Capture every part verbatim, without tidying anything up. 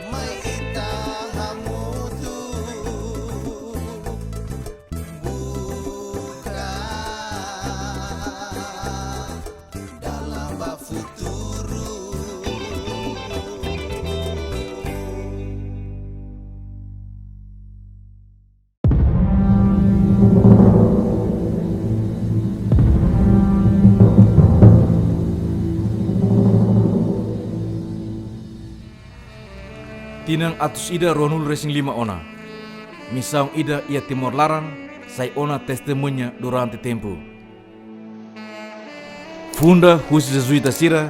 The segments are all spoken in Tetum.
Mai ita hamutuk buka dalan ba futuru. Tinan atus ida ruanulu resin lima ona, misaun ida iha Timor laran sai ona testemuña durante tempu. Funda husi Jezuita sira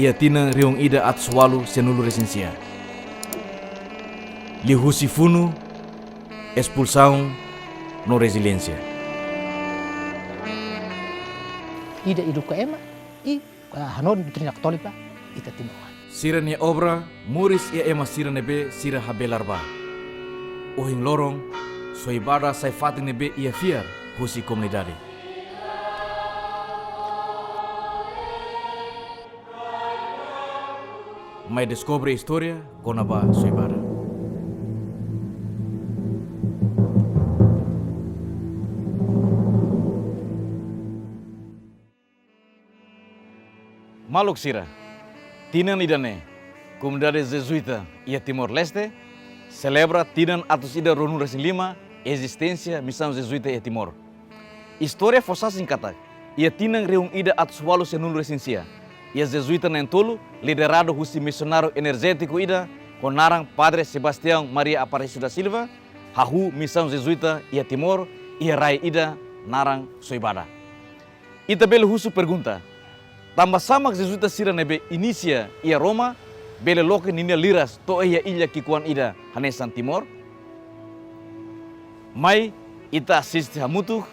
iha tinan rihun ida atus ualu sianulu resin sia. Liuhusi funu, espulsaun no reziliénsia. Ida eduka ema i, ah, hanorin doutrina katólika iha Timor. Sira-nia obra moris iha ema sira ne'ebé sira habelar ba. Ohin loron, Soibada sai fatin ne'ebé iha fiar husi komunidade. Mai deskobre istória kona-ba Soibada. Maluk sira, tinan ida-ne'e, komunidade Jezuita iha Timor-Leste selebra tinan atus ida ruanulu resin lima ezisténsia misaun Jezuita iha Timor. Istória fó sasin katak, iha tinan rihun ida atus ualu sianulu resin sia, iha Jezuita na'in-tolu, lideradu husi misionáriu enerjétiku ida ho naran Padre Sebastião Maria Aparecido da Silva, hahú misaun Jezuita iha Timor, iha rai ida naran Soibada. Ita bele husu pergunta, tanbasá mak Jezuita sira ne'ebé inisia iha Roma bele loke ninia liras to'o iha illa ki'ikoan ida hanesan Timor? Mai ita asiste hamutuk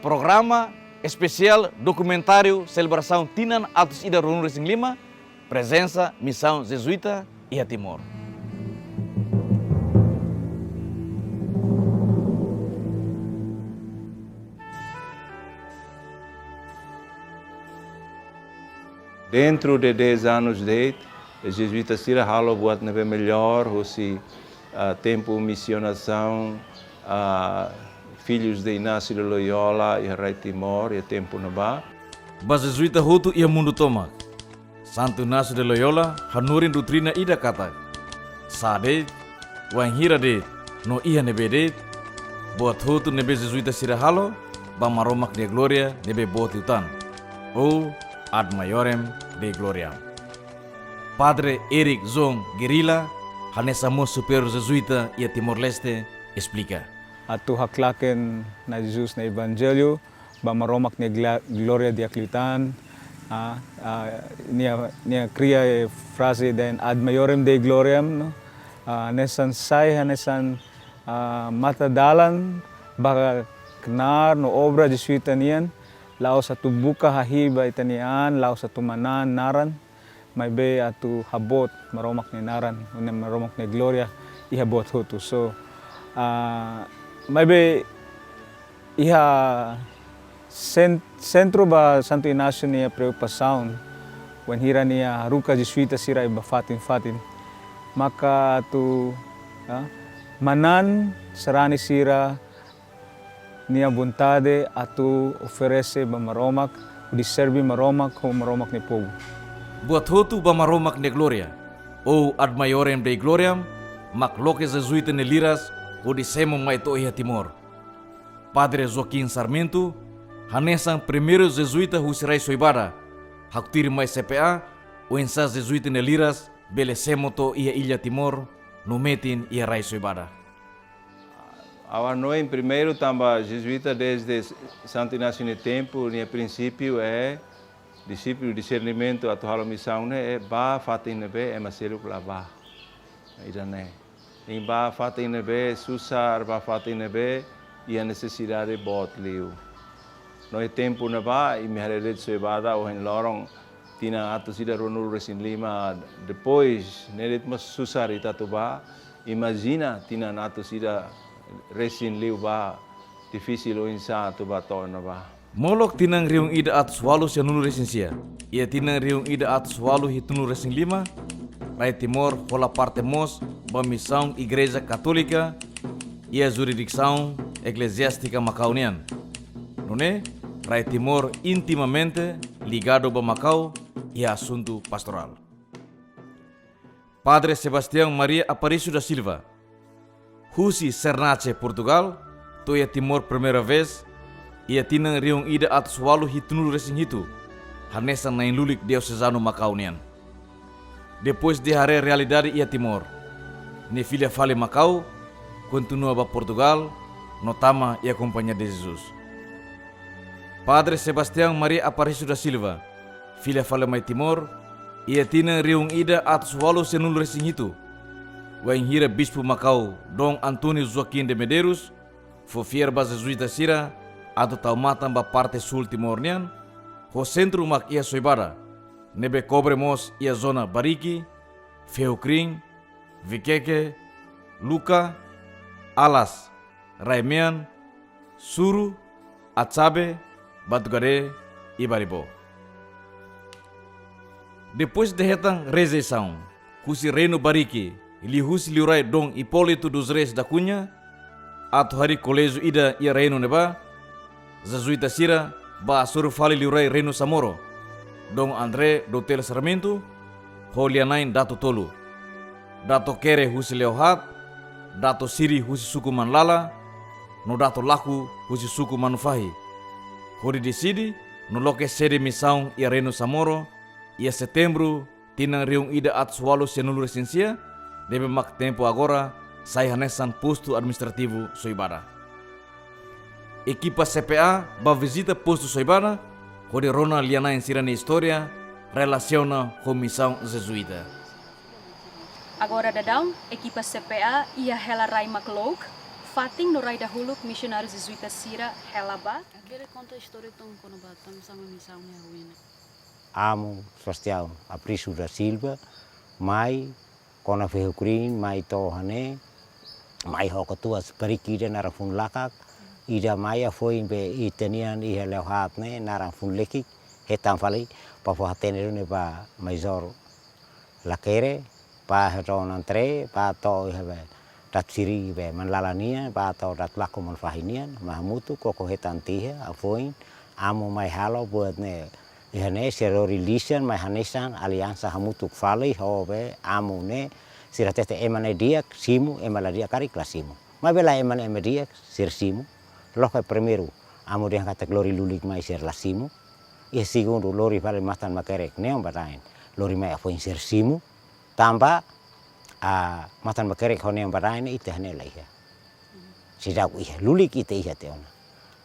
programa espesiál dokumentáriu selebrasaun tinan atus ida ruanulu resin lima, prezensa misaun Jezuita iha Timor. Dentro de dez anos de'it, Jezuita sira halo buat ne'ebé melhor, husi, ah, tempu misionasaun, ah, Filhos de Inácio de Loyola iha rai Timor, iha tempu ne'ebá. Ba Jezuita hotu iha mundu tomak, Santu Inácio de Loyola hanorin doutrina ida katak, sá de'it, wainhira de'it, no iha ne'ebé de'it, buat hotu ne'ebé Jezuita sira halo, ba Maromak nia glória ne'ebé boot liután, ou ad maiorem Dei gloriam. Padre Eric John Guerrilla, hanesan mós superiór Jezuita iha Timor-Leste, esplika. Atu haklaken Na'i Jesus nia evanjellu, ba Maromak nia gla-, glória di'ak liután, ah, ah, nia, nia kria, eh, fraze dehan ad maiorem Dei gloriam, no? Ah, hanesan sai, hanesan, ah, mata-dalan, ba knaar no obra Jezuita nian, la'ós atu buka hahi'i ba ita-nia an, la'ós atu manán naran, maibé atu haboot Maromak nia naran, no Maromak nia glória iha buat hotu. So, ah, maibé iha sen-, sentru ba Santu Inácio nia preokupasaun, wainhira nia haruka Jezuita sira iha fatin-fatin, maka atu, ah, manán sarani sira nia vontade atu oferese ba Maromak, hodi serve Maromak ho Maromak nia povu. Buat hotu ba Maromak nia glória, ou ad maiorem Dei gloriam, mak loke Jezuita nia liras hodi semo mai to'o iha Timor. Padre Joaquim Sarmento, hanesan primeiru Jezuita husi rai Soibada, haktuir mai C P A, oinsá Jezuita nia liras bele semo to'o iha illa Timor, no metin iha rai Soibada. Ha'u hanoin primeiru tanba Jezuíta desde Santu Inásiu nia tempu, nia prinsípiu é dixípulu, disernimentu atu halo misaun ne'e, é bá fatin ne'ebé ema seluk la bá. Ida-ne'e. Imi bá fatin ne'ebé susar, bá fatin ne'ebé iha nesesidade boot liu. No iha tempu ne'ebá, imi haree de'it Soibada ohin loron, tinan atus ida ruanulu resin lima, depois, ne'e de'it mós susar ita atu bá, imajina tinan atus ida resin liu bá, difisil oinsá atu bá to'o ne'ebá. Molok tinan rihun ida atus ualu sianulu resin sia, iha tinan rihun ida atus ualu hitunulu resin lima, rai Timor hola parte mós ba misaun Igreja Katólika iha jurisdiksaun ekleziástika Makau nian. Nune'e, rai Timor intimamente ligadu ba Makau iha asuntu pastorál. Padre Sebastião Maria Aparício da Silva, husi Sernache, Portugal, to'o iha Timor primeira vez, iha tinan rihun ida atus ualu hitunulu resin hitu, hanesan na'in-lulik diosezanu Makau nian. Depois de haree realidade iha Timor, nia fila fali Makau, kontinua ba Portugal, no tama iha Companhia de Jesus. Padre Sebastião Maria Aparício da Silva, fila fali mai Timor, iha tinan rihun ida atus ualu sianulu resin hitu, wainhira Bispu Makau, Dom António Joaquim de Medeiros, fó fiar ba Jezuíta sira atu tau matan ba parte súl Timor nian, ho sentru mak iha Soibada, ne'ebé kobre mós iha zona Bariki, Ferrokrim, Vikeke, Luka, Alas, Rai-Mean, Suru, Atsabe, Batugade, i Baribó. Depois de hetan rejeisaun husi Reinu Bariki, liuhusi Liurai Dom Hipólito dos Reis da Cunha, atu harii koléjiu ida iha reinu ne'ebá, Jezuíta sira bá hasoru fali Liurai Reinu Samoro, Dom André Doutelle Sarmento, ho lia-na'in Datu tolu, Datu Kere husi Leeuw Haat, Datu Siri husi suku Manlala, no Datu Laku husi suku Manufahi, hodi deside no loke sede misaun iha Reinu Samoro, iha Setembru, tinan rihun ida atus ualu sianulu resin sia, ne'ebé mak tempu agora sai hanesan postu administrativu Soibada. Ekipa C P A bá vizita postu Soibada, hodi rona lia-na'in sira-nia istória relasiona ho misaun Jezuíta. Agora daudaun, ekipa C P A iha hela rai Maklouk, fatin no rai dahuluk misionáriu Jezuíta sira hela ba. Bele konta istória uitoan kona-ba tansá mak misaun ne'e hahú ona. Amu Sebastião Aparício da Silva, mai kona Ferrokrim, mai to'o iha-ne'e, mai ho katuas Bariki ida naran Funu Lakak, ida mai hafoin be ita-nian iha Leeuw Haat ne'e naran Funu Lekik, hetan fali, bá fó hatene duni ba Maizór Lakere, bá ho Dom André, bá to'o iha be Datu Siri be Manlala nian, bá to'o Datu Laku Manufahi nian, mai hamutuk, koko hetan tiha, hafoin, amu mai halo buat ne'e, iha-ne'e sira lori lisan, mai hanesan aliansa hamutuk fali, ho be amu ne'e, sira hatete ema ne'e di'ak, simu, ema la di'ak karik la simu. Maibé lae ema ne'e ema di'ak, sira simu. Loke primeiru, amu dehan katak lori lulik mai sira la simu. Iha segundu, lori fali Matan Makerek neon badaen. Lori mai hafoin sira simu. Tanba, ah, Matan Makerek ho neon badaen ita iha-ne'e la iha. Seidauk iha, lulik ita iha tiha ona.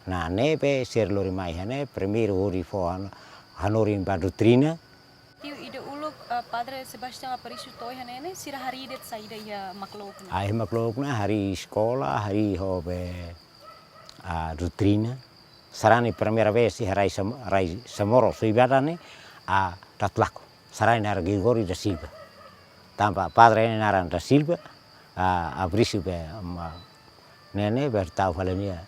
Nah, ne'ebé sira lori mai iha-ne'e, primeiru hodi fó han-, hanorin ba doutrina. Tiu, ida uluk, eh, Padre Sebastião Aparício to'o iha-ne'e ne'e, sira harii de'it saida iha Maklouk ne'e? Ah, iha Maklouk ne'e harii eskola, harii ho be, ah, doutrina. Sarani primeira vez iha rai Sam-, rai Samoro, Soibada ne'e, ah, Datu Laku. Sarani naran Gregório da Silva. Tanba padre ne'e naran da Silva, ah, Aparício be, ma, ne'e ne'e, be tau fali nia,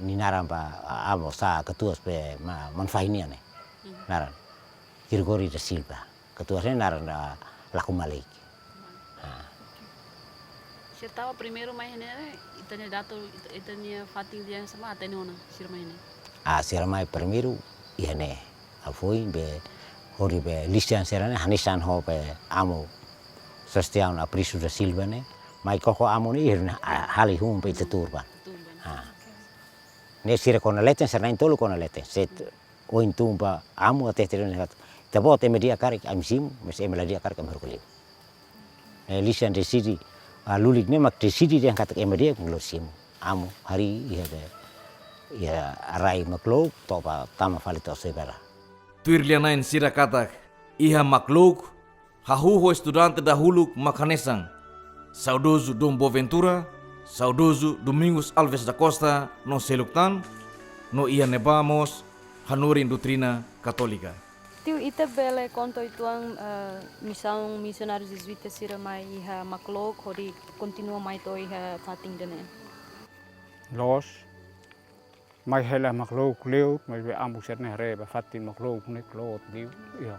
nia naran ba, ah, amu sá katuas be, ma, Manufahi nian ne'e. Mhm. Naran Gregório da Silva. Katuas ne'e naran, ah, Laku Malik. Ah. Sira tama primeiru mai iha-ne'e, ita-nia datu, ita, ita-nia fatin lian sama hatene ona, sira mai iha-ne'e. Ah, sira mai primeiru iha-ne'e. Hafoin be, hodi be lisan sira-ne'e, hanesan ho be amu Sebastião Aparício da Silva ne'e, mai koko amu ne'e, iha-ne'e, ah, hali hun be ita tuur ba. Tuur ba. Ah. Ne'e sira kona leten, sira na'in-tolu kona leten. Set, ohin tun ba amu hatete de'it katak, ita-boot ema di'ak karik ami simu, mas ema la di'ak karik ami haruka liu. Eh, lisan deside, ah, lulik ne'e mak deside dehan katak ema di'ak mak lori simu. amu harii iha be, iha rai Maklouk to'o ba tama fali to'o Soibara. Tuir lia-na'in sira katak iha Maklouk hahú ho estudante dahuluk mak hanesan saudozu Dom Boaventura, saudozu Domingos Alves da Costa no seluk tan, no iha ne'ebá mós hanorin doutrina katólika. Tiu, ita bele konta uitoan, eh, misaun misionáriu jezuíta sira mai iha Maklouk hodi kontinua mai to'o iha fatin ida-ne'e? Loos, mai hela Maklouk liu, maibé amu sira-ne'e haree ba fatin Maklouk ne'e kloot liu, iha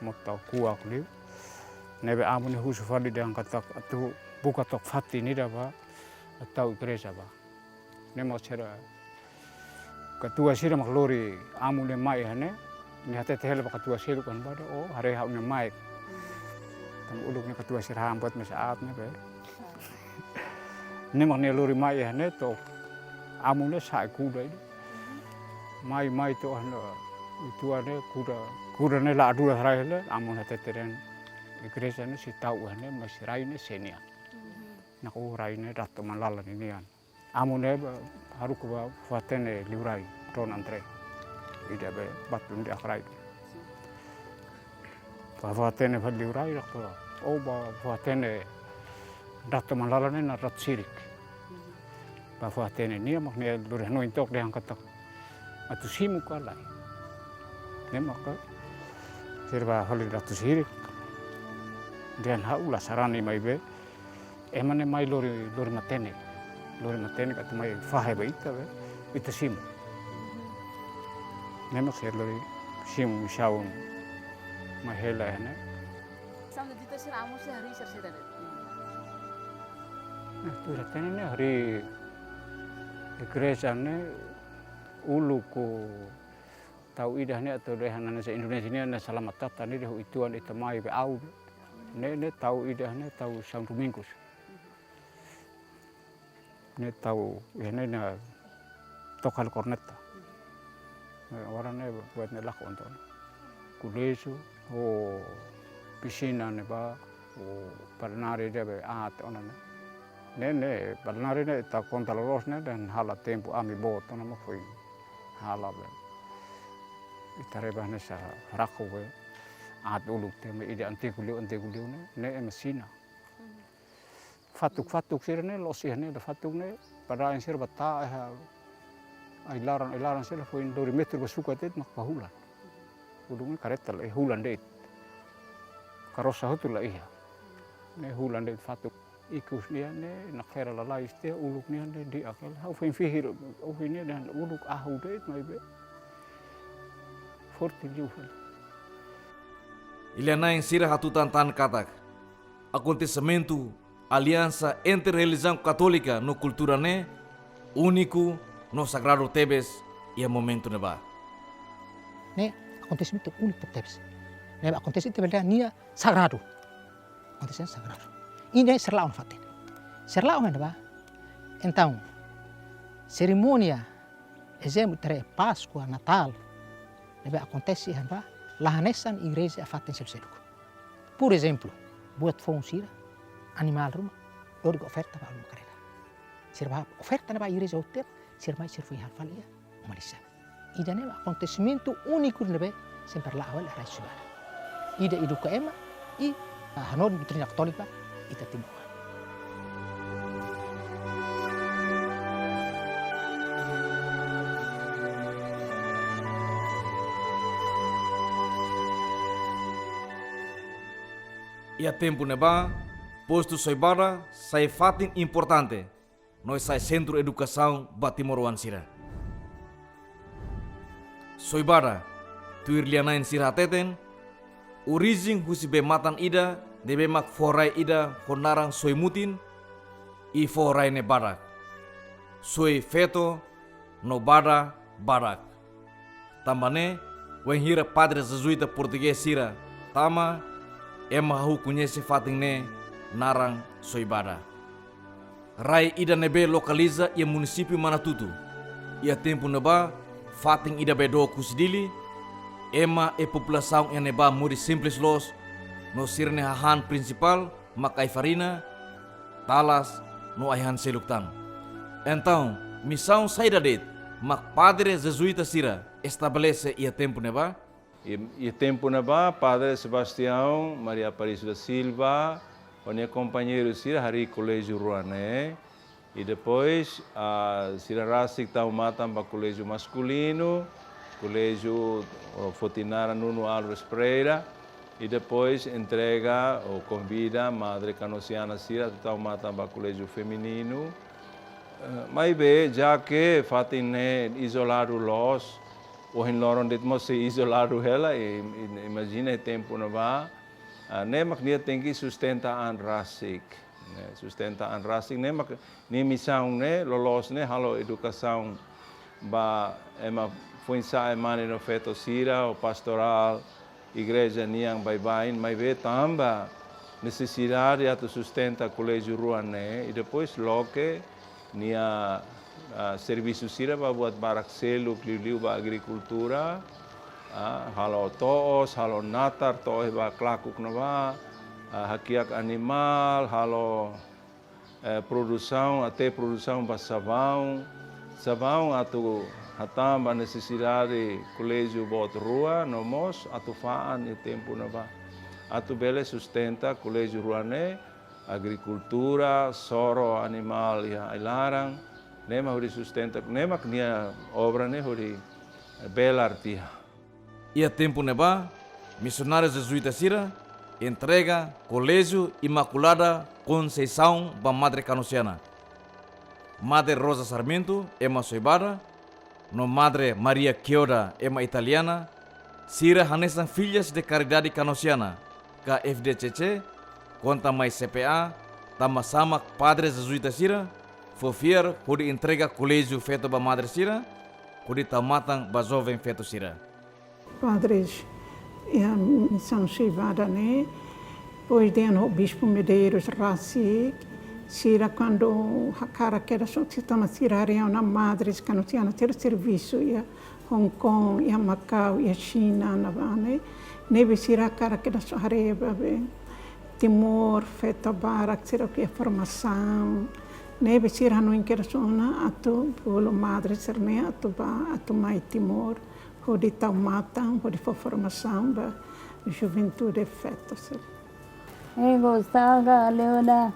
mota kuak liu. Ne'ebé amu ne'e husu fali dehan katak atu buka took fatin ida ba, atu tau igreja ba. Ne'e mak sira katuas sira mak lori amu ne'e mai iha ne'e, nia hatete hela ba katuas seluk an ba dehan, "Oh, haree ha'u-nia mai." Tanba uluk ne'e katuas sira han buat mesak aat ne'ebé. Ne'e mak nia lori mai iha ne'e to'o amu ne'e sa'e kuda ida. Mai, mai to'o iha ne'e, uitoan ne'e kuda, kuda ne'e la dura rai hela, amu ne'e hatete dehan igreja ne'e sei tau iha ne'e, mas rai ne'e sei nian. Nakonu rai ne'e Datu Manlala ninian. Amu ne'e ba, haruka ba fó-hatene liurai, Don André. Ida be batu ne'e akrai. Ba fó-hatene fali liurai, rak ba, oh, ba fó-hatene Datu Manlala ne'e naran Datu Sirik. Ba fó-hatene nia mak nia lori hanoin took dehan katak atu simu ka lae. Ne'e maka sira ba fali Datu Sirik. Dehan ha'u la sarani maibé ema ne'e mai lori, lori matenek. Lori matenek atu mai fahe ba ita be, ita simu. Ne'e mak sira lori simu misaun mai hela iha ne'e. Misaun jezuíta sira amu sei harii saida-saida de'it? Nah, tuir hatene ne'e harii igreja ne'e uluk tau ida ne'e atu dehan hanesan Indonézia nian ne'e Selamat Datang ne'e dehan uitoan ita mai be aat be. Ne'e, ne'e tau ida ne'e tau São Domingos. Ne'e tau, iha ne'e, ne'e toka hela korneta. Ne'e oras ne'e buat ne'e lakon to'o ona. Koléjiu, ho pisina ne'ebá, ho plenária ida be aat ona ne'e. Ne'e, ne'e plenária ne'e ita konta loloos ne'e dehan hela tempu ami boot ona mak foin hela be. Ita haree ba hanesan fraku be. Aat uluk tiha maibé ida antigu liu, antigu liu ne'e, ne'e ema sina. Fatuk-fatuk sira-ne'e, loos iha ne'e, fatuk ne'e, padahal sira bá tau iha ai-laran, ai-laran sira foin dua ribu meter ba sukat de'it mak ba hulan. Uluk ne'e kareta la iha, hulan de'it. Karosa hotu la iha. Ne'e hulan de'it fatuk. Ikus nian ne'e, nakfera lalais tiha, uluk nian ne'e, di'ak hela. Ha'u foin fihir, ha'u foin ne'e dehan uluk ahu de'it maibé forte liu hela. Lia-na'in sira hatutan tan katak akontesimentu aliansa entre relijiaun katólika no kultura ne'e úniku no sagradu tebes iha momentu ne'ebá. Ne'e akontesimentu úniku tebes. Ne'e akontese tebes nia sagradu. Akontesimentu sagradu. Ida-ne'e sira la'o ona fatin. Sira la'o ona ne'ebá. Entaun, serimónia, ezemplu, entre Páskua, Natál, ne'ebé akontese iha ne'ebá, la hanesan igreja iha fatin seluk-seluk. Por ezemplu, buat foun sira, animál ruma, lori oferta ba Amu Makarela. Sira bá oferta ne'e ba igreja hotu, sira mai sira foin halo fali iha uma lisan. Ida-ne'e akontesimentu úniku ne'ebé sempre la'o hela iha rai Soibara. Ida eduka ema, i, ah, hanorin doutrina katólika, ita Timor. Iha tempu ne'ebá, postu Soibara sai fatin importante no sai sentru edukasaun ba timoroan sira. Soibara, tuir lia-na'in sira hateten, orijen husi bee-matan ida ne'ebé mak foho rai ida ho naran Soimutin, i foho rai ne'e barak. Soi feto no bara barak. Tanba ne'e, wainhira padre jezuíta portugés sira tama, ema hahú koñese fatin ne'e naran Soibara. Rai ida ne'ebé lokaliza iha munisípiu Manatutu. Iha tempu ne'ebá, fatin ida be dook husi Dili, ema i populasaun iha ne'ebá moris simples loos, no sira-nia hahán prinsipál mak ai-farina, talas, no ai-han seluk tan. Entaun, misaun saida de'it mak padre jezuíta sira estabelese iha tempu ne'ebá? I, iha tempu ne'ebá, Padre Sebastião Maria Aparício da Silva ho nia kompañeiru sira harii koléjiu rua ne'e. I depois, ah, sira rasik tau matan ba koléjiu maskulinu, koléjiu, oh, foti naran Nuno Álvares Pereira. I depois entrega ou konvida madre kanosiana sira atu tau matan ba koléjiu femininu. Eh, maibé, já que fatin ne'e izoladu loos, ohin loron de'it mós sei izoladu hela, i, i, imajina iha tempu ne'ebá, ah, ne'e mak nia tenke sustenta an rasik, ne'e, sustenta an rasik, ne'e mak nia misaun ne'e, loloos ne'e, halo edukasaun ba ema foin-sa'e mane no feto sira, ho pastorál igreja nian baibain, maibé tanba nesesidade atu sustenta koléjiu rua ne'e, i depois loke nia, ah, servisu sira ba buat barak seluk liuliu ba agrikultura, ah, halo to'os, halo natar, to'o ba Klakuk ne'ebá, ah, hakiak animál, halo, eh, produsaun, até produsaun ba sabaun, sabaun atu hatán ba nesesidade koléjiu boot rua, no mós atu fa'an iha tempu ne'ebá. Atu bele sustenta koléjiu rua ne'e, agrikultura, soro animál iha ai-laran, ne'e mak hodi sustenta, ne'e mak nia obra ne'e hodi belar tiha. Iha tempu ne'ebá, misionáriu jezuíta sira entrega Koléjiu Imakulada Konseisaun ba Madre Kanosiana. Madre Rosa Sarmento, ema Soibada, no Madre Maria Chioda, ema Italiana, sira hanesan Filhas de Caridade Kanosiana, ka F D C C, konta mai C P A, tanba sá mak padre jezuíta sira fó fiar hodi entrega koléjiu feto ba madre sira, hodi tau matan ba joven feto sira. Padres iha misaun Soibada ne'e, depois de ano Bispu Medeiros rasik, sira kuandu hakarak kedas ona, sira tama sira haree ona madres kanosiana sira servisu iha Hong Kong, iha Makau, iha Xina, ne'ebá ne'e. Ne'ebé sira hakarak kedas ona haree ba be Timor, feto barak sira iha formasaun. Ne'ebé sira hanoin kedas ona atu bolu madre sira-ne'e atu bá, atu mai Timor, hodi tau matan, hodi fó formasaun ba juventude feto sira. E gostava, Leona,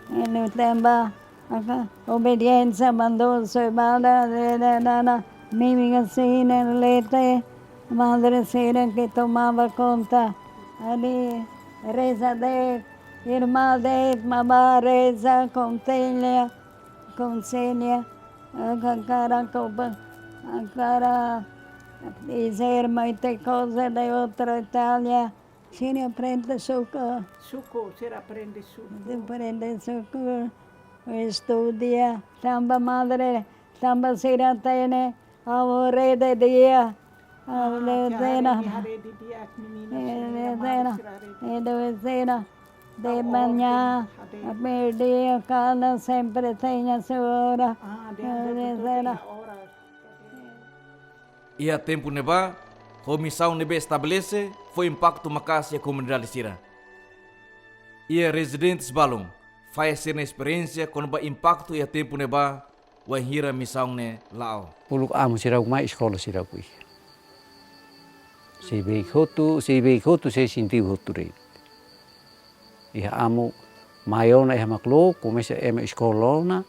e no tempo, aka, obediénsia, mandou, Soibada, de, de, de, de, mímica, sira, lete, madre sira que tomava conta, ali, reza de, irmã de, mamá, reza, conselha, conselha, aka, cara, copa, aka, dizer muita coisa de outra Itália, sira aprende suku. Suku, sira aprende suku. Aprende suku, estuda, tanba madre, tanba sira tene, aburre de dia, ah, de cena, haree de dia, menina, eh, menina, de cena, madre sira haree de dia. Eh, de cena, de manhã, a meio-dia, cada sempre tem a sua hora. Ah, de, de, de cena. Iha tempu ne'ebá, ho misaun ne'ebé estabelese, fó impaktu maka'as iha komunidade sira. Iha rezidentes balun, fahe sira-nia esperiénsia kona-ba impaktu iha tempu ne'ebá, wainhira misaun ne'e la'o. Uluk amu sira mai eskola sira kui. Sei beik hotu, sei beik hotu, sei sentiu hotu de'it. Iha amu mai ona iha Maklouk, komesa ema eskola ona,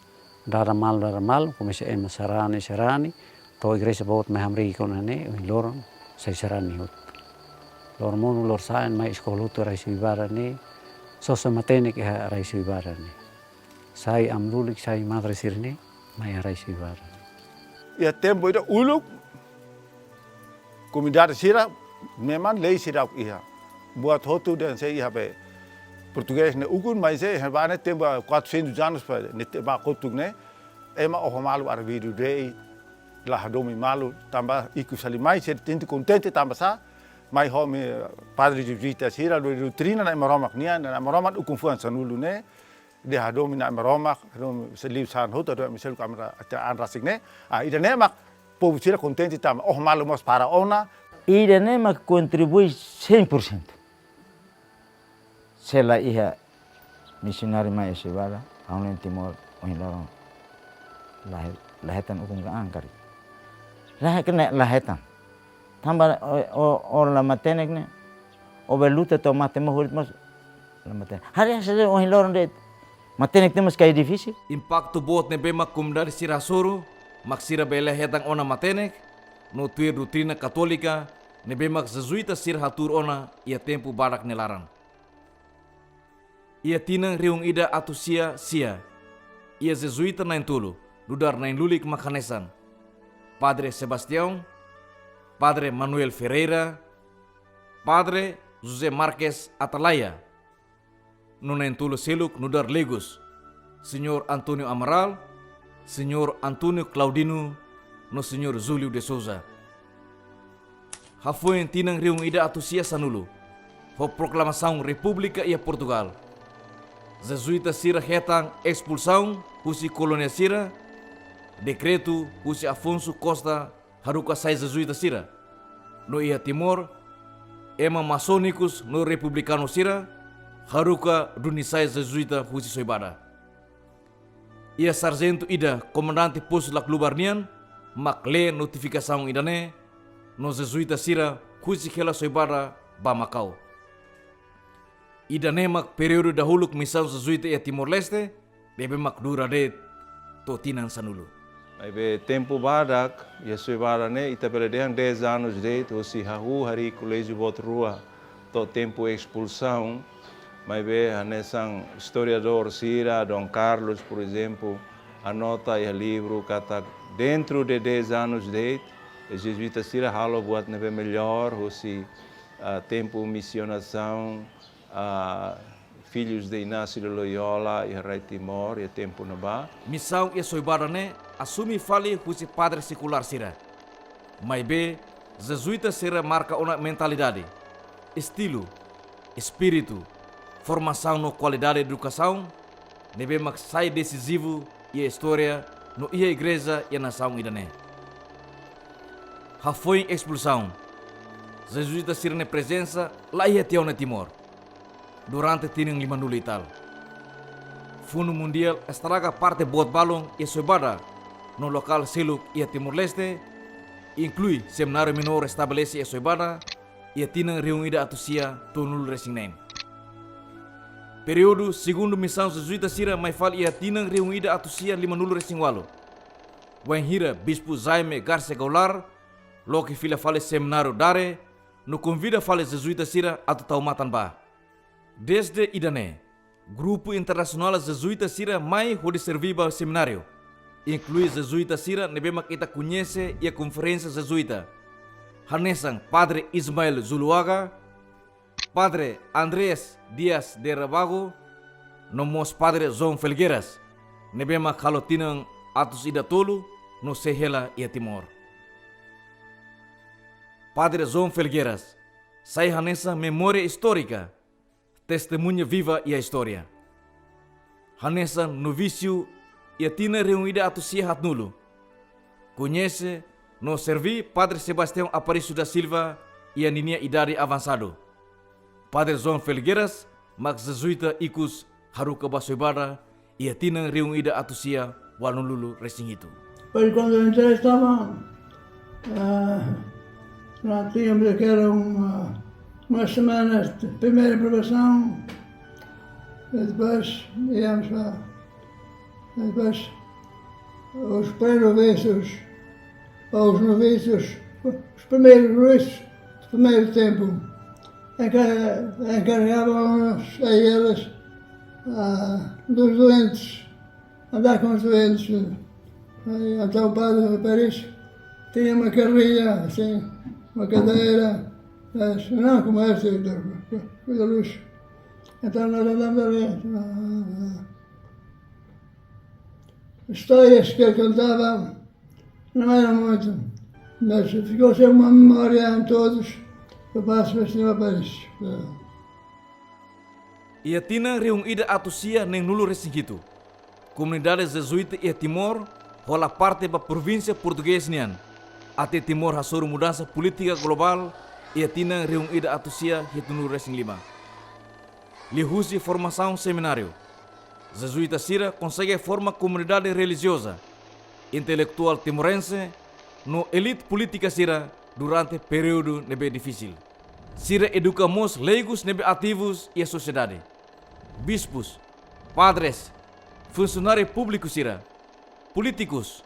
dada malu, dada malu, komesa ema sarani, sarani, to'o igreja boot mai hamriik ona ne'e, ohin loron, sai sarani hotu. Loromonu, lorosa'e mai eskola hotu rai Soibada ne'e, sosa matenek iha rai Soibada ne'e. Sai amu lulik, sai madre sira-ne'e, mai iha rai Soibada. Iha tempu ida uluk, komunidade sira, memang lei sira iha. Buat hotu dehan sei iha be portugés ne'e ukun, mas sei iha ba ne'e tempu quatrocentos anos pa ne'e tempu kotuk ne'e, ema oho malu arbidu de'it, la hadomi malu, tanba ikus fali mai, sira sente kontente tanba sá, mai ho imi padre jezuíta sira, do-, doutrina Na'i Maromak nian, Na'i Maromak ukun fuan sanulu ne'e, ida hadomi Na'i Maromak, hadomi seliu saan hotu, hadomi seliu kamera ate an rasik ne'e. Ah, ida-ne'e mak povu sira kontente tanba, oho malu mós para ona. Ida-ne'e mak kontribui cem por cento. Se la iha misionáriu mai Soibada, ha'u-nia Timor ohin loron. La, la hetan ukun ka angkari. La he-, kena la hetan. Tanba o, o, o la matenek ne'e, o bele luta to'o mate mós horit mós la matenek. Haree hanesan ohin loron de'it matenek temos kai difisil. Impaktu boot ne'ebé mak komunidade sira hasoru, mak sira bele hetan ona matenek, no tuir doutrina katólika, ne'ebé mak Jezuita sira hatuur ona iha tempu badak nia laran. Iha tinan rihun ida atus sia sia, iha Jezuita na'in-tolu, nu'udar na'in-lulik mak hanesan: Padre Sebastião, Padre Manuel Ferreira, Padre José Marques Atalaia, no na'in-tolu seluk nu'udar legus: Señór António Amaral, Señór António Claudino, no Señór Júlio de Sousa. Hafoin tinan rihun ida atus sia sanulu, ho proklamasaun repúblika iha Portugal, Jezuita sira hetan espulsaun husi kolónia sira, dekretu husi Afonso Costa haruka sai Jezuita sira. No iha Timor, ema masónikus no republikanu sira haruka duni sai Jezuita husi Soibada. Iha sarjentu ida, komandante postu Laclubar nian, mak lee notifikasaun ida-ne'e, no Jezuita sira husik hela Soibada ba Makau. Ida-ne'e mak períodu dahuluk misaun Jezuita iha Timor-Leste, ne'ebé mak dura de'it to'o tinan sanulu. Maibé tempu badak, iha Soibada ne'e, ita bele dehan dez anos de'it, husi hahú harii koléjiu boot rua, to'o tempu espulsaun. Maibé hanesan istoriadór sira, Dom Carlos, por ezemplu, anota iha livru katak dentro de dez anos de'it, jezuita sira halo buat ne'ebé mellór, husi, ah, tempu misionasaun, ah, Filhos de Inácio de Loyola iha rai Timor, iha tempu ne'ebá. Misaun iha Soibada ne'e asume fali husi padre sekulár sira. Maibé, jezuita sira marka ona mentalidade, estilu, espíritu, formasaun no kualidade edukasaun ne'ebé mak sai desizivu iha istória no iha igreja iha nasaun ida-ne'e. Hafoin espulsaun, jezuita sira-nia prezensa la iha tiha ona Timor durante tinan limanulu i tal. Funu mundiál estraga parte boot balun iha Soibada no lokál seluk iha Timor-Leste, inklui semináriu menór estabelese iha Soibada iha tinan rihun ida atus sia tolunulu-resin-neen. Períodu segundu misaun jezuita sira mai fali iha tinan rihun ida atus sia limanulu-resin-ualu, wainhira Bispu Jaime Garcia Goulart loke fila fali semináriu Dare no konvida fali jezuita sira atu tau matan ba. Dezde ida-ne'e, grupu internasionál jezuita sira mai hodi serví ba semináriu, inklui jezuita sira ne'ebé mak ita koñese iha konferénsia jezuita, hanesan Padre Ismael Zuloaga, Padre Andrés Dias de Rabago, no mós Padre João Felgueiras, ne'ebé mak halo tinan atus ida tolu no sei hela iha Timor. Padre João Felgueiras sai hanesan memória istórika, testemuña viva iha istória. Hanesan novísiu iha tinan rihun ida atus sia haatnulu, koñese no serví Padre Sebastião Aparício da Silva iha ninia idade avansadu. Padre João Felgueiras mak jezuita ikus haruka ba Soibada iha tinan rihun ida atus sia ualunulu-resin-hitu. Pois quando eu entrei estava, ah, nós tínhamos aquela uma, uma semana de primeira provação, e depois íamos para, e depois os pré-noviços, ou os noviços, os primeiros noviços do primeiro tempo, enca-, encarregavam-nos a eles, ah, dos doentes, andar com os doentes. Aí, então o padre Aparício tinha uma carrinha, assim, uma cadeira, mas não como essa, coisa luxo. Então nós andamos ali. Ah, ah, ah. Histórias que ele contava não eram muito, mas ficou sempre uma memória em todos, o padre Sebastião Aparício. Iha tinan rihun ida atus sia neenulu-resin-hitu, komunidade jezuita iha Timor hola parte ba provínsia portugés nian, até Timor hasoru mudansa polítika globál iha tinan rihun ida atus sia hitunulu-resin-lima. Liuhusi formasaun semináriu, jezuita sira konsege forma komunidade relijioza, intelektuál timorense no elite polítika sira durante períodu ne'ebé difisil. Sira eduka mós leigus ne'ebé ativus iha sosiedade. Bispus, padres, funsionáriu públiku sira, polítikus,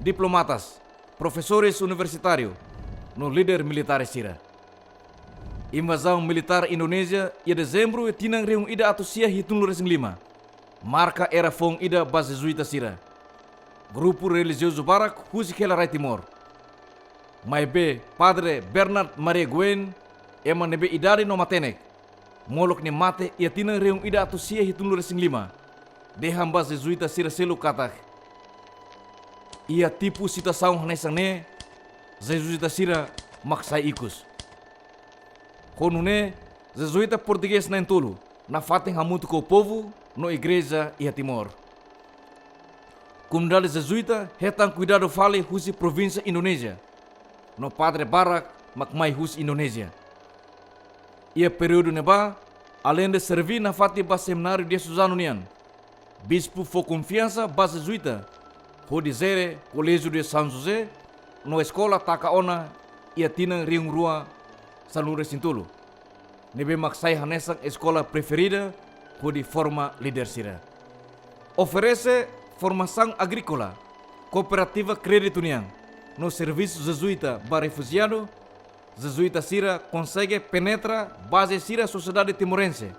diplomatas, profesores universitáriu no líder militár sira. Invazaun militár Indonézia iha Dezembru iha tinan rihun ida atus sia hitunulu resin lima marka era foun ida ba Jezuita sira. Grupu relijiozu barak husik hela rai Timor. Maibé Padre Bernard Maria Guen, ema ne'ebé idade no matenek, molok nia mate iha tinan rihun ida atus sia hitunulu resin lima, dehan ba Jezuita sira seluk katak, iha tipu situasaun hanesan ne'e, Jezuita sira mak sai ikus. Ho nune'e, Jezuita portugés na'in-tolu nafatin hamutuk ho povu no igreja iha Timor. Komunidade Jezuita hetan kuidadu fali husi provínsia Indonézia, no padre barak mak mai husi Indonézia. Iha períodu ne'ebá, aleinde serbí nafatin ba Semináriu Diosezanu nian, bispu fó konfiansa ba Jezuita hodi jere Colégio de São José no eskola taka ona iha tinan rihun rua sanulu resin tolu, ne'ebé mak sai hanesan eskola preferida hodi forma líder sira. Oferese formasaun agríkola, kooperativa kréditu nian, no servisu Jezuita ba refujiadu, Jezuita sira konsege penetra baze sira sosiedade timorense,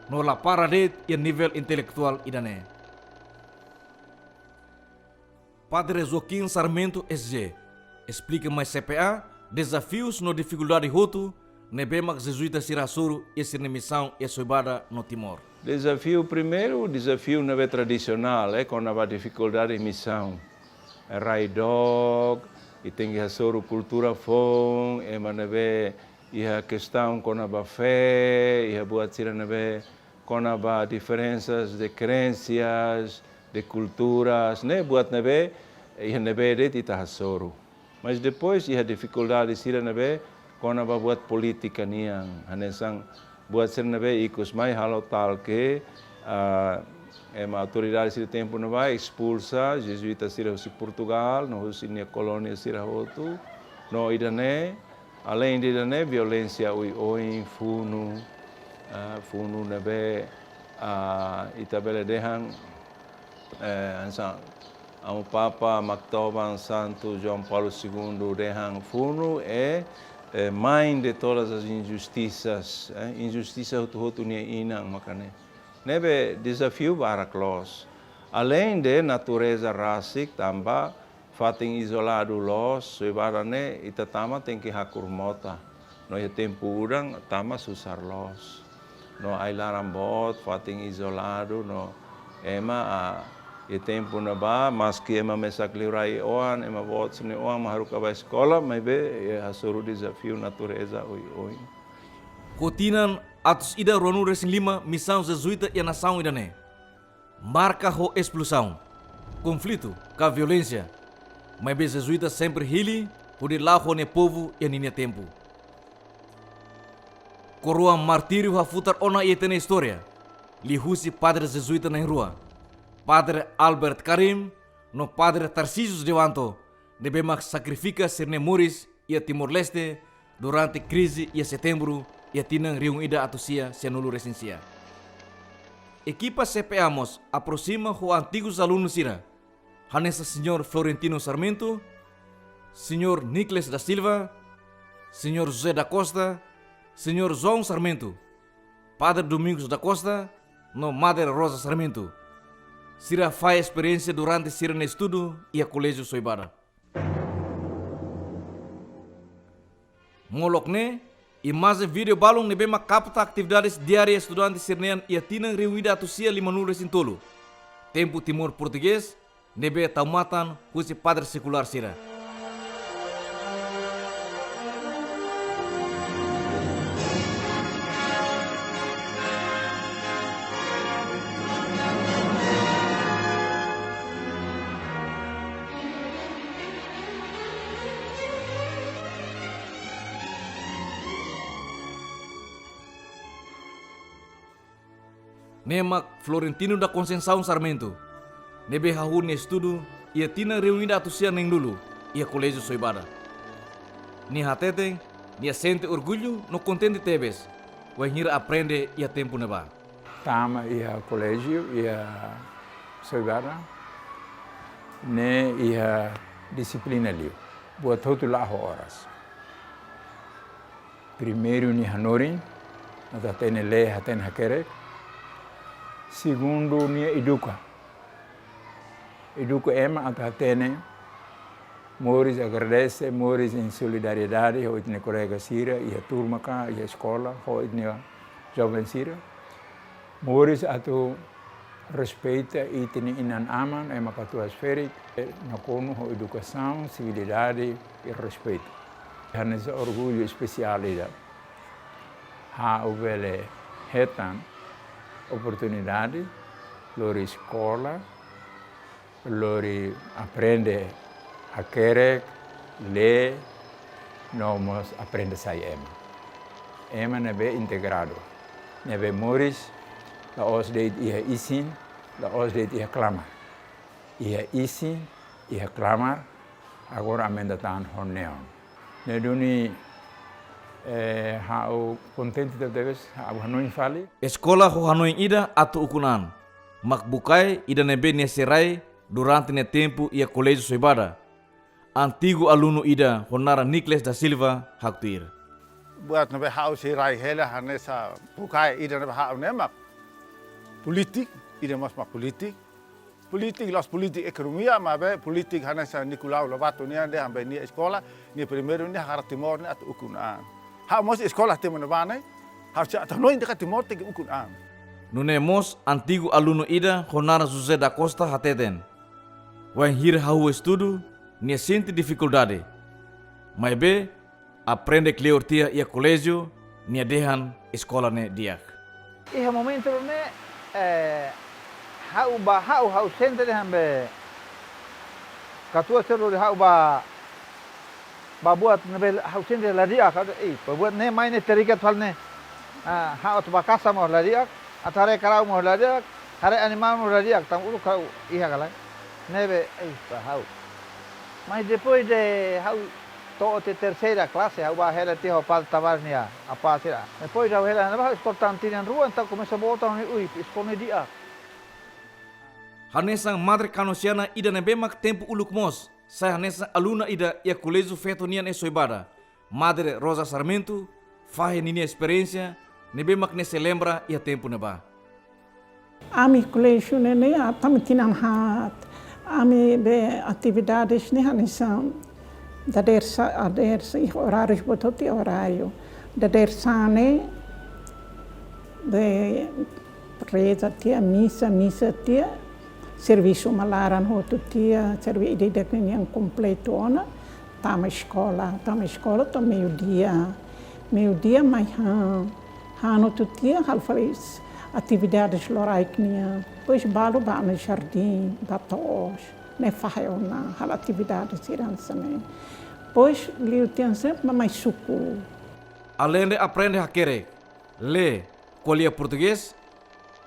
no la para de'it iha nivel intelektuál ida-ne'e. Padre Joaquim Sarmento S J esplika mai C P A dezafius no difikuldade hotu ne'ebé mak Jezuita sira hasoru iha sira-nia misaun iha Soibada no Timor. Dezafiu primeiru, dezafiu ne'ebé tradisionál, eh, kona-ba difikuldade misaun. Rai dook, i tenke hasoru kultura foun, ema ne'ebé iha kestaun kona-ba fé, iha buat sira ne'ebé kona-ba diferensas de krénsias, de kulturas, ne'e buat ne'ebé, iha ne'ebé de'it ita hasoru. Mas depois iha difikuldade sira ne'ebé kona-ba buat polítika nian, hanesan buat sira ne'ebé ikus mai halo tal ke, ah, ema autoridade sira tempu ne'ebá espulsa Jezuita sira husi Portugal, no husi nia kolónia sira hotu, no ida-ne'e, aleinde ida-ne'e, violénsia oioin, funu, ah, funu ne'ebé, ah, ita bele dehan, eh, hanesan, Amu Papa Maktoban Santu João Paulo Segundu dehan funu é, é mãe de todas as injustiças, eh, injustisa hotu-hotu nia inan, maka ne'e. Ne'ebé dezafiu barak loos. Aleinde natureza rasik tanba fatin izoladu loos, Soibada ne'e ita tama tenke hakur mota. No iha tempu udan tama susar loos. No ai-laran boot, fatin izoladu, no ema, ah, iha tempu ne'ebá, maski ema mesak liurai oan, ema boot sira-nia oan mak haruka bá eskola, maibé, eh, hasoru dezafiu natureza oioin. Ho tinan atus ida ruanulu resin lima misaun Jezuita iha nasaun ida-ne'e marka ho espulsaun, konflitu, ka violénsia, maibé Jezuita sempre hili hodi la'o ho nia povu iha ninia tempu. Koroa martíriu hafutar ona iha ita-nia istória, liuhusi padre Jezuita na'in-rua, Padre Albert Karim no Padre Tarcísio Dewanto, ne'ebé mak sakrifika sira-nia moris iha Timor-Leste durante krize iha Setembru iha tinan rihun ida atus sia sianulu resin sia. Ekipa C P A mós aproxima ho antigus alunu sira, hanesan Señór Florentino Sarmento, Señór Nicles da Silva, Señór José da Costa, Señór João Sarmento, Padre Domingos da Costa, no Madre Rosa Sarmento. Sira fahe esperiénsia durante sira-nia estudu iha Koléjiu Soibada. Molok ne'e, imajen vídeo balun ne'ebé mak kapta atividades diária estudante sira-nian iha tinan rihun ida atus sia limanulu resin tolu, tempu Timor Portugés, ne'ebé tau matan husi padre sekulár sira. Ne'e mak Florentino da Conceição Sarmento, ne'ebé hahú nia estudu iha tinan rihun ida atus sia neen-nulu iha Koléjiu Soibada. Nia hateten, nia sente orgullu no kontente tebes, wainhira aprende iha tempu ne'ebá. Tama iha koléjiu, iha Soibada, ne'e iha dixiplina liu. Buat hotu la'o ho oras. Primeiru nia hanorin, atu hatene lee, hatene hakerek. Segundu nia eduka. Eduka ema atu hatene, moris agradese, moris iha solidariedade ho ita-nia kolega sira, iha turma ka, iha eskola, ho ita-nia joven sira. Moris atu respeita ita-nia inan-aman, ema katuas-ferik, nakonu ho edukasaun, sivilidade i respeitu. Hanesan orgullu espesiál ida. Ha'u bele hetan oportunidade lori eskola, lori aprende hakerek, lee, no mós aprende sai ema. Ema ne'ebé integradu, ne'ebé moris la'ós de'it iha isin, la'ós de'it iha klamar. Iha isin, iha klamar, agora aumenta tan ho neon. Ne'e duni, eh, ha'u kontente tebetebes, ha'u hanoin fali. Eskola ho hanoin ida atu ukun an, mak bukae ida ne'ebé nia sei rai durante nia tempu iha Koléjiu Soibada. Antigu alunu ida ho naran Nicles da Silva haktuir. Buat ne'ebé ha'u sei rai hela hanesan bukae ida ne'ebé ha'u ne'e mak polítika, ida mós mak polítika. Polítika, la'ós polítika ekonomia, maibé polítika hanesan Nicolau Lobato nian dehan be nia eskola, nia primeiru nia hakarak Timor ne'e atu ukun an. Ha'u mós eskola tempu ne'ebá ne'e, ha'u sei atu hanoin katak Timor tenke ukun an. Nune'e mós antigu alunu ida ho naran José da Costa hateten, wainhira hahú estudu, nia sente difikuldade. Maibé, aprende kleur tiha iha koléjiu, nia dehan eskola ne'e di'ak. Iha momentu ne'e, eh, ha'u ba, ha'u, ha'u sente dehan be katuas-ferik ha'u ba, ba buat ne'ebé ha'u sente la di'ak, ha'u dehan, eh, ba buat ne'e mai ne'e teringat fali ne'e. Ah, ha'u atu ba kasa mós la di'ak, atu haree karau mós la di'ak, haree animál mós la di'ak, tanba uluk ha'u iha ka lae. Ne'ebé, eh, ba ha'u. Mas depois de ha'u to'o tiha terseira klase, ha'u ba hela tiha ho Padre Tavares nia apá sira. Depois ha'u hela ne'ebá, ha'u eskola tan tinan rua, entaun komesa boot ha'u-nia oin, eskola ne'e di'ak. Hanesan Madre Kanosiana ida ne'ebé mak tempu uluk mós sai hanesan aluna ida iha Koléjiu Feto nian iha Soibada, Madre Rosa Sarmento fahe ninia esperiénsia ne'ebé mak nia sei lembra iha tempu ne'ebá. Ami koléjiu ne'e ne'e, ah, tama tinan haat. Ami be atividades ne'e hanesan dadeer-saan, dadeer-saan, iha oráriu, boot hotu iha oráriu. Dadeer-saan ne'e be reza tiha, misa, misa tiha, servisu ema laran hotu tiha, servi-, ida-idak ninian kompletu ona, tama eskola, tama eskola to'o meiudia. Meiudia mai han, han hotu tiha, halo fali atividades loraik nian. Depois balu ba ona jardín, ba to'os, ne'e fahe ona, halo atividade sira hanesan ne'e. Depois liu tiha sempre ba mai suku. Aleinde aprende hakerek, lee, ko'alia portugés,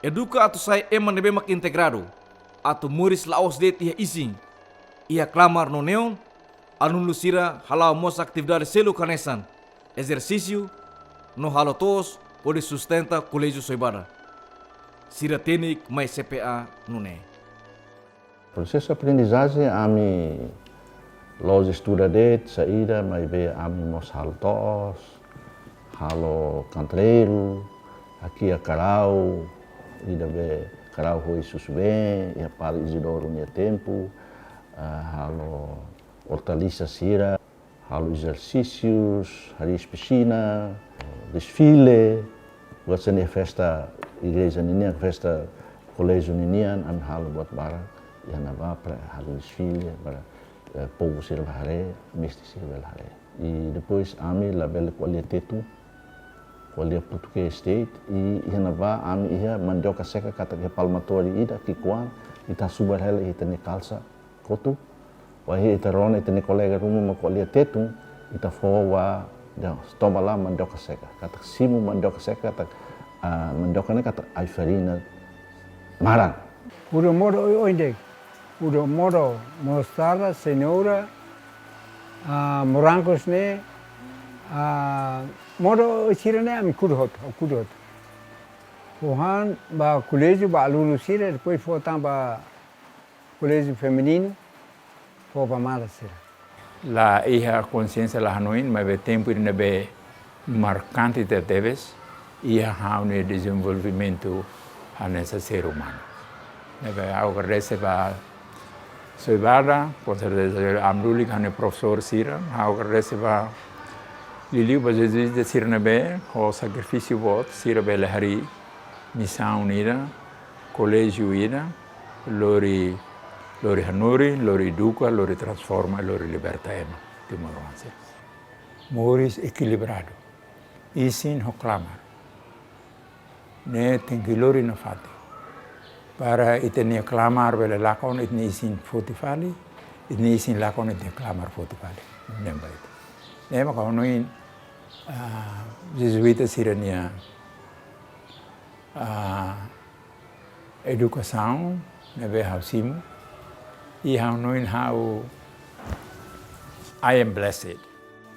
eduka atu sai ema ne'ebé mak integradu, atu moris la'ós de'it iha isin, iha klamar no neon, alunu sira hala'o mós atividade seluk hanesan ezersísiu no halo to'os hodi sustenta Koléjiu Soibada. Sira tenik mai C P A nune'e. Prosesu aprendizajen ami la'ós estuda de'it saida, maibé ami mós halo to'os, halo kantreiru, hakiak karau, ida be karau ho iha susubeen, iha Padre Isidoro nia tempu, ah, halo ortaliza sira, halo ezersísius, hariis pisina, desfile, buat sira-ne'e festa igreja ninian, festa koléjiu ninian, ami halo buat barak iha ne'ebá para halo desfile, para, eh, povu sira bele haree, mestre sira bele haree. I depois ami labele ko'alia Tetun, ko'alia portugés de'it, i iha ne'ebá ami iha mandioka seka katak iha palmatória ida, ki'ikoan, ita subar hela iha ita-nia kalsa kotuk. Wainhira ita rona ita-nia kolega ruma mak ko'alia Tetun, ita fó ba dehan, toma lá mandioka seka. Katak simu mandioka seka, katak, ah, mandioka ne'e katak ai-farina maran. Huru modo oioin de'it. Kudu modo, mostarda, senoura, ah, morangos ne'e, ah, modo sira-ne'e ami kudu hotu, kudu hotu. Fó han ba koléjiu, ba alunu sira, depois fó tan ba koléjiu femininu, fó ba malas sira. La iha konxiénsia, la hanoin, maibé tempu ne'ebé markante tebes iha ha'u-nia dezenvolvimentu hanesan ser umanu. Ne'ebé ha'u agradese ba Soibada, konserteza ami lulik ha'u-nia profesór sira, ha'u agradese ba liuliu ba jezuíta sira ne'ebé ho sakrifísiu boot sira bele harii misaun ida, koléjiu ida, lori, lori hanorin, lori eduka, lori transforma, lori liberta ema timoroan sira. Moris ekilibradu, isin ho klamar. Ne'e tenke lori nafatin. Para ita-nia klamar bele lakon ita-nia isin foti fali, ita-nia isin lakon ita-nia klamar foti fali. Lembra itu. Ne'e maka hanoin, ah, jezuíta sira-nia, ah, edukasaun ne'ebé ha'u simu, i ha'u hanoin ha'u, I am blessed.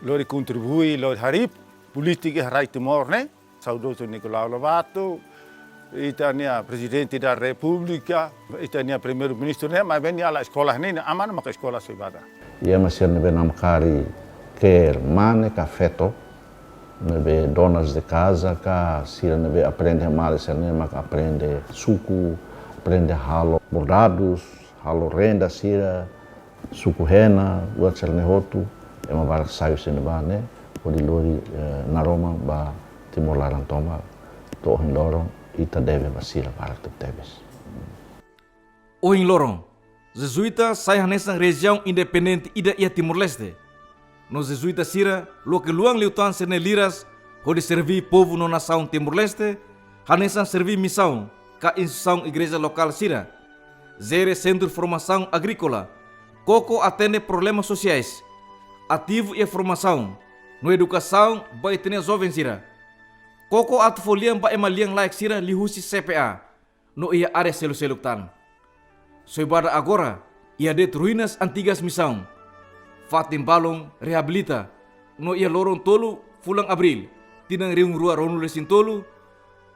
Lori kontribui, lori harii polítika iha rai Timor ne'e, saudozu Nicolau Lobato, ita-nia Prezidente da Repúblika, ita-nia Primeiru-Ministru ne'e, maibé nia la eskola ne'e, nia aman maka eskola Soibada. Iha ema sira ne'ebé namkari ke'e mane ka feto, ne'ebé donas de kaza ka sira ne'ebé aprende male sira-ne'e maka aprende suku, aprende halo bordadus, halo renda sira, suku hena, buat sira-ne'e hotu, ema barak sai husi ne'ebá ne'e, hodi lori, eh, naroman ba Timor laran tomak, to'o ohin loron, ita debe ba sira barak tebetebes. Ohin loron, jezuíta sai hanesan relijiaun independente ida iha Timor-Leste. No jezuíta sira loke luan liután sira-nia liras hodi serví povu no nasaun Timor-Leste, hanesan serví misaun ka instituisaun igreja lokál sira, jere sentru formasaun agríkola, koko atende problema sosiais, ativu iha formasaun no edukasaun ba ita-nia joven sira. Koko atu fó lian ba ema lian-laek sira liuhusi C P A no iha área seluk-seluk tan. Soibada agora iha de'it ruínas antigas misaun. Fatin balun reabilita no iha loron tolu fulan Abríl, tinan rihun rua ruanulu-resin-tolu,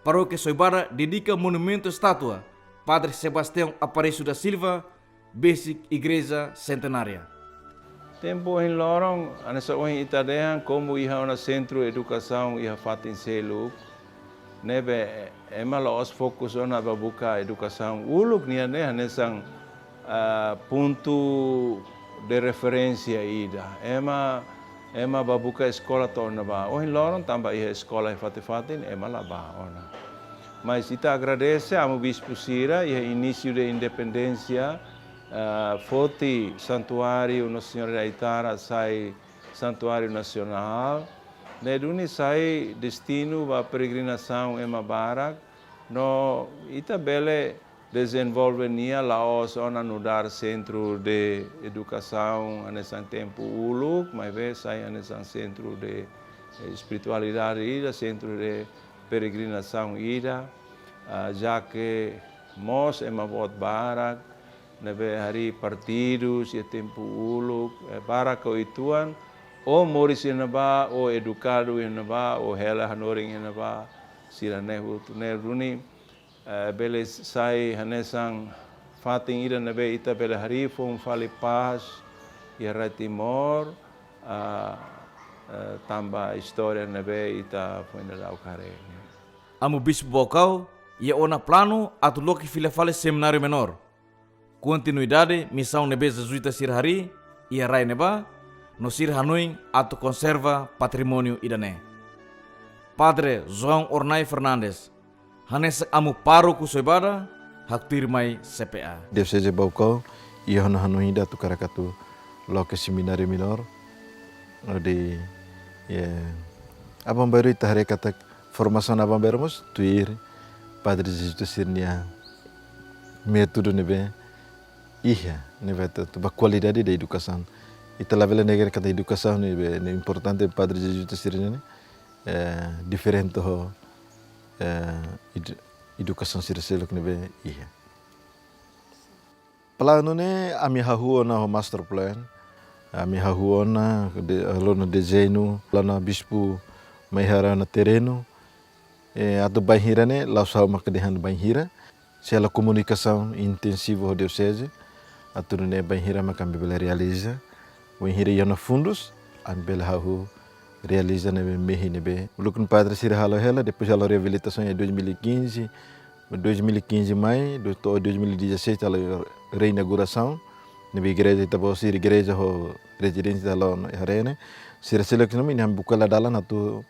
Parókia Soibada dedika monumentu estátua Padre Sebastião Aparecido da Silva, besik Igreja Sentenária. Tempu ohin loron, hanesan ohin ita dehan, komu iha ona sentru edukasaun iha fatin seluk, ne'ebé ema la'ós fokus ona ba buka edukasaun uluk nian ne'e hanesan, ah, pontu de referénsia ida. Ema, ema ba buka eskola to'o ona ba. Ohin loron tanba iha eskola iha fatin-fatin, ema la ba ona. Mas ita agradese Amu Bispu sira, iha inísiu de independénsia, ah, foti santuáriu Nossa Senhora de Aitara sai santuáriu nasionál, ne'e duni sai destinu ba peregrinasaun ema barak, no ita bele dezenvolve nia la'ós ona nu'udar sentru de edukasaun hanesan tempu uluk, maibé sai hanesan sentru de, eh, espiritualidade ida, sentru de peregrinasaun ida, ah, já que mós ema boot barak ne'ebé harii partidus iha tempu uluk, eh, barak ka uitoan, ou moris iha ne'ebá, ou edukadu iha ne'ebá, ou hela hanorin iha ne'ebá, sira-ne'e hotu. Ne'e duni, eh, bele sai hanesan fatin ida ne'ebé ita bele harii foun fali pás iha rai Timor, ah, eh, tanba istória ne'ebé ita foin dadauk haree. Amu Bispu Baucau iha ona planu atu loke fila fali semináriu menór. Kontinuidade misaun ne'ebé jezuíta sira harii iha rai ne'ebá, no sira hanoin atu konserva patrimóniu ida-ne'e. Padre João Ornai Fernandes, hanesan amu pároku Soibada, haktuir mai C P A. Dioseze Baucau iha ona hanoin ida atu hakarak atu loke semináriu menór. Hodi, ya, aban-bainrua ita haree katak formasaun aban-bainrua mós tuir padre jezuíta sira-nia métodu ne'ebé iha, ne'ebé atu, atu ba kualidade edukasaun. Ita labele nega katak edukasaun ne'ebé, ne'e importante, padre jezuíta sira-ne'e, eh, diferente ho, eh, edu-, edukasaun sira seluk ne'ebé iha. Planu ne'e ami hahú ona ho master plan. Ami hahú ona de, halo ona dezeñu, halo ona bispu mai haree ona terrenu. Eh, atu bainhira ne'e, la'ós ha'u maka dehan bainhira. Se halo komunikasaun intensivu ho dioseze, atu nune'e bainhira maka ami bele realiza. Bainhira iha ona fundus, ami bele hahú realiza ne'ebé mehi ne'ebé uluk padre sira halo hela, depois halo reabilitasaun iha dois mil e quinze, dois mil e quinze mai, do, to'o dois mil e dezasseis halo reinaugurasaun, ne'ebé igreja ita-boot sira, igreja ho rezidénsia ita halo iha ne'e, sira seleksiona ami, ne'e ami buka hela dalan atu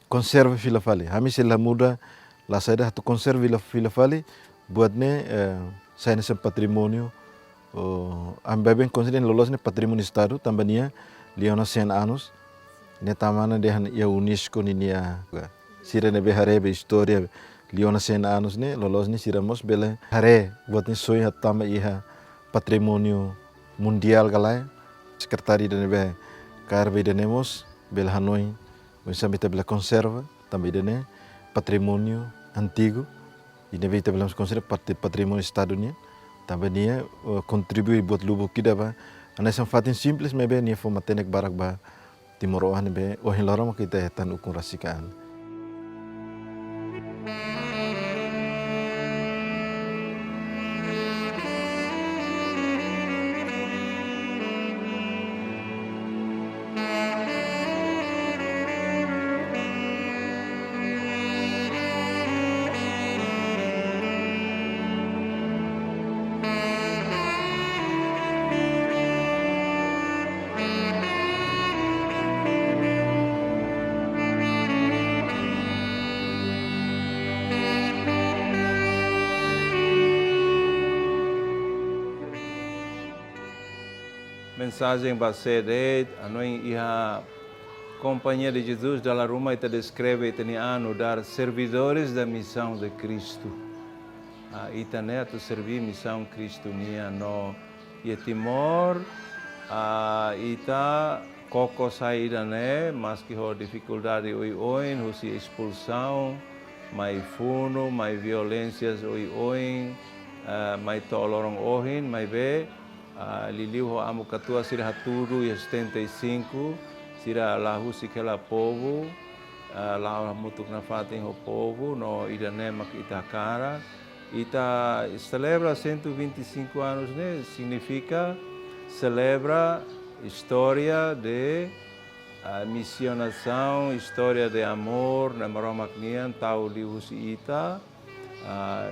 konserva fila fali. Ami sei la muda, la saida, atu konserva fila, fila fali, buat ne'e, eh, sai hanesan patrimóniu, oh, ami baibain konsidera loloos ne'e patrimóniu Estadu, tanba nia liu ona cem anos, ne'e tama ona dehan iha UNESCO ninia, sira ne'ebé haree ba istória, liu ona cem anos ne'e, loloos ne'e sira mós bele haree, buat ne'e soin atu tama iha patrimóniu mundiál ka lae, sekretáriu ida ne'ebé kaer ba ida-ne'e mós, bele hanoin, oinsá mak ita bele konserva, tanba ida-ne'e patrimóniu antigu, i ne'ebé ita bele konsidera pat-, patrimóniu Estadu nian, tanba nia, eh, kontribui buat lubuk ida ba, hanesan fatin simples, maibé nia fó matenek barak ba timoroan ne'ebé ohin loron maka ita hetan ukun rasik an. Mensajen ba sé de'it, hanoin iha Companhia de Jesus dala ruma ita deskreve ita-nia an nu'udar servidores da missão de Cristo. Ah, ita ne'e atu serví misaun Kristu nian no iha Timor, ah, ita koko sai ida-ne'e, maski ho difikuldade oioin, husi espulsaun, mai funu, mai violénsias oioin, ah, mai to'o loron ohin, maibé, ah, liuliu ho Amu Katuas sira hatudu iha setenta e cinco, sira la husik hela povu, ah, la'o hamutuk nafatin ho povu, no ida-ne'e mak ita hakarak. Ita selebra cento e vinte e cinco anos ne'e signifika selebra istória de, ah, misionasaun, istória de amor, ne'e Maromak nian tau liuhusi ita, ah,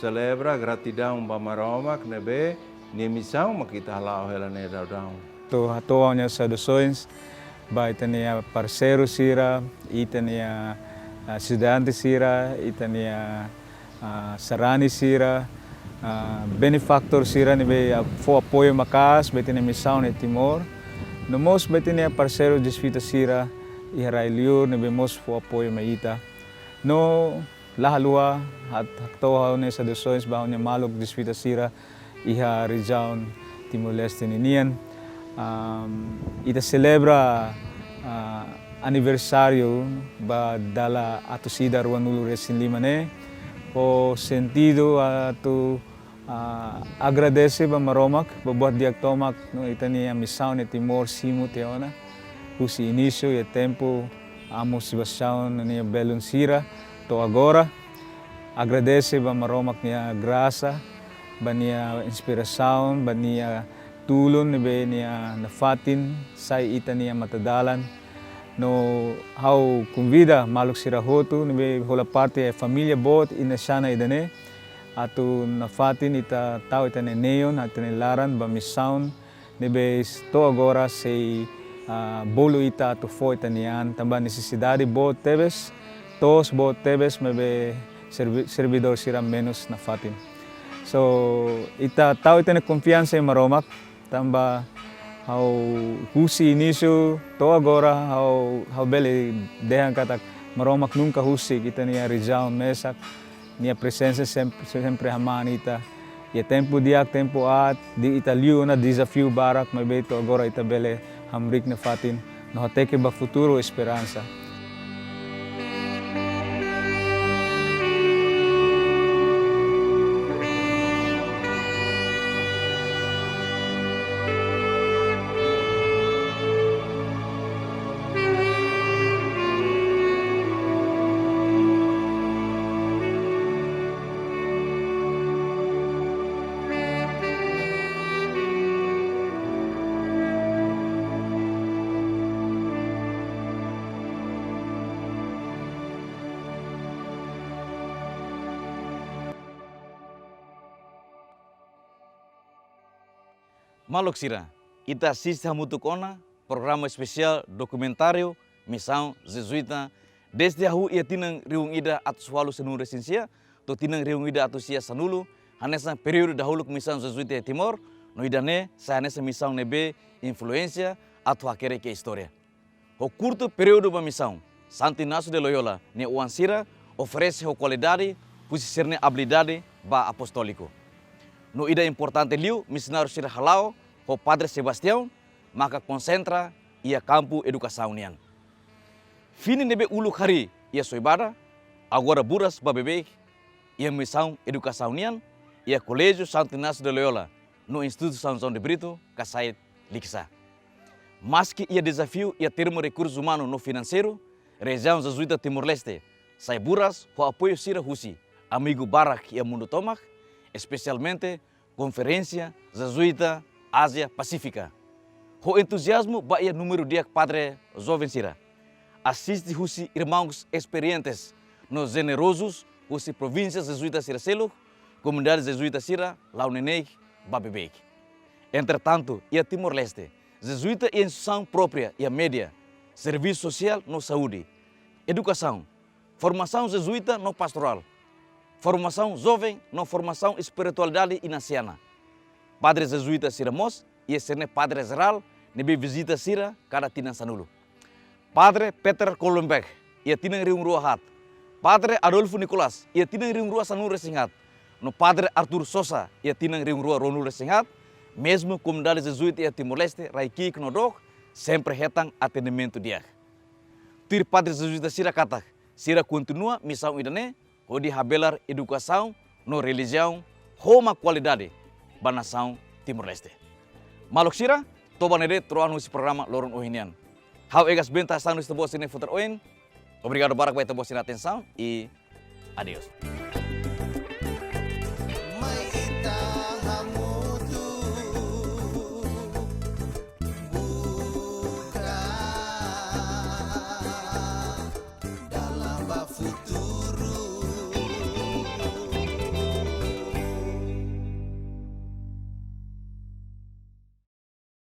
selebra gratidaun ba Maromak ne'ebé nia misaun mak ita hala'o hela ne'e daudaun. Atu hato'o ha'u-nia saudasoens ba ita-nia parseiru sira, ita-nia, ah, estudante sira, ita-nia, ah, sarani sira, ah, benefaktór sira ne'ebé, ah, fó apoiu maka'as ba ita-nia misaun iha Timor. No mós ba ita-nia parseiru jezuita sira iha rai-liur ne'ebé mós fó apoiu mai ita. No la haluha, hat-, hato'o ha'u-nia saudasoens ba ha'u-nia maluk jezuita sira iha rejiaun Timor-Leste ninian. Am, ita selebra, ah, aniversáriu ba dala atus ida ruanulu-resin-lima ne'e ho sentidu atu, ah, agradese ba Maromak ba buat di'ak tomak no ita-nia misaun iha Timor simu tiha ona. Husi inísiu iha tempu Amu Sebastião ninia belun sira to'o agora. Agradese ba Maromak nia grasa, ba nia inspirasaun, ba nia tulun ne'ebé nia nafatin sai ita-nia matadalan. No ha'u konvida maluk sira hotu ne'ebé hola parte iha família boot iha Xana ida-ne'e, atu nafatin ita tau ita-nia neon, ita-nia laran ba misaun ne'ebé to'o agora sei, ah, bolu ita atu fó ita-nia an, tanba nesesidade boot tebes, to'os boot tebes, maibé servi-, servidór sira menus nafatin. So, ita tau ita-nia konfiansa iha Maromak, tanba ha'u husi inísiu to'o agora ha'u, ha'u bele dehan katak Maromak nunka husik ita-nia rejiaun mesak, nia prezensa sempre, sempre hamaan ita. Iha tempu di'ak, tempu aat, ita liu ona dezafiu barak, maibé to'o agora ita bele hamriik nafatin no hateke ba futuru esperansa. Maluk sira, ita asiste hamutuk ona programa espesiál dokumentáriu Misaun Jezuita, dezde hahú iha tinan rihun ida atus ualu sanulu resin sia, to'o tinan rihun ida atus sia sanulu, hanesan períodu dahuluk Misaun Jezuita iha Timor, no ida-ne'e sai hanesan misaun ne'ebé influénsia atu hakerek iha istória. Ho kurtu períodu ba misaun, Santo Inácio de Loyola nia oan sira oferese ho kualidade husi sira-nia abilidade ba apostóliku. No ida importante liu, misionáriu sira hala'o ho Padre Sebastião maka konsentra iha kampu edukasaun nian. Fini ne'ebé uluk harii iha Soibada, agora buras ba beibeik iha misaun edukasaun nian, iha Koléjiu Santo Inácio de Loyola no Institutu São João de Brito, Kasait, Likisá. Maski iha dezafiu iha termu rekursu umanu no finanseiru, Rejiaun Jezuita Timor-Leste sai buras ho apoiu sira husi amigu barak iha mundu tomak, espesialmente Konferénsia Jezuita Ázia Pasífika. Ho entuziazmu ba iha númeru di'ak padre joven sira, asiste husi irmãos esperientes no jenerozus husi provínsia jezuita sira seluk, komunidade jezuita sira la'o neineik ba beibeik. Entretantu, iha Timor-Leste, jezuita iha instituisaun própria iha média, servisu sosiál no saúde, edukasaun, formasaun jezuita no pastorál, formasaun joven no formasaun espiritualidade inasiana. Padre jezuita sira mós iha sira-nia padre jerál ne'ebé vizita sira kada tinan sanulu. Padre Peter Kollenberg iha tinan rihun rua haat, Padre Adolfo Nicolas iha tinan rihun rua sanulu resin haat, no Padre Artur Sosa iha tinan rihun rua ruanulu resin haat, mezmu komunidade jezuita iha Timor-Leste rai ki'ik no dook, sempre hetan atendimentu di'ak. Tuir padre jezuita sira katak, sira kontinua misaun ida-ne'e hodi habelar edukasaun no relijiaun ho mak kualidade ba nasaun Timor-Leste. Maluk sira, to'o ba ne'e de'it troan husi programa loron ohin nian. Ha'u Egas Benta, hanesan ita-boot sira-nia futar oin. Obrigadu barak ba ita-boot sira-nia atensaun i adeus.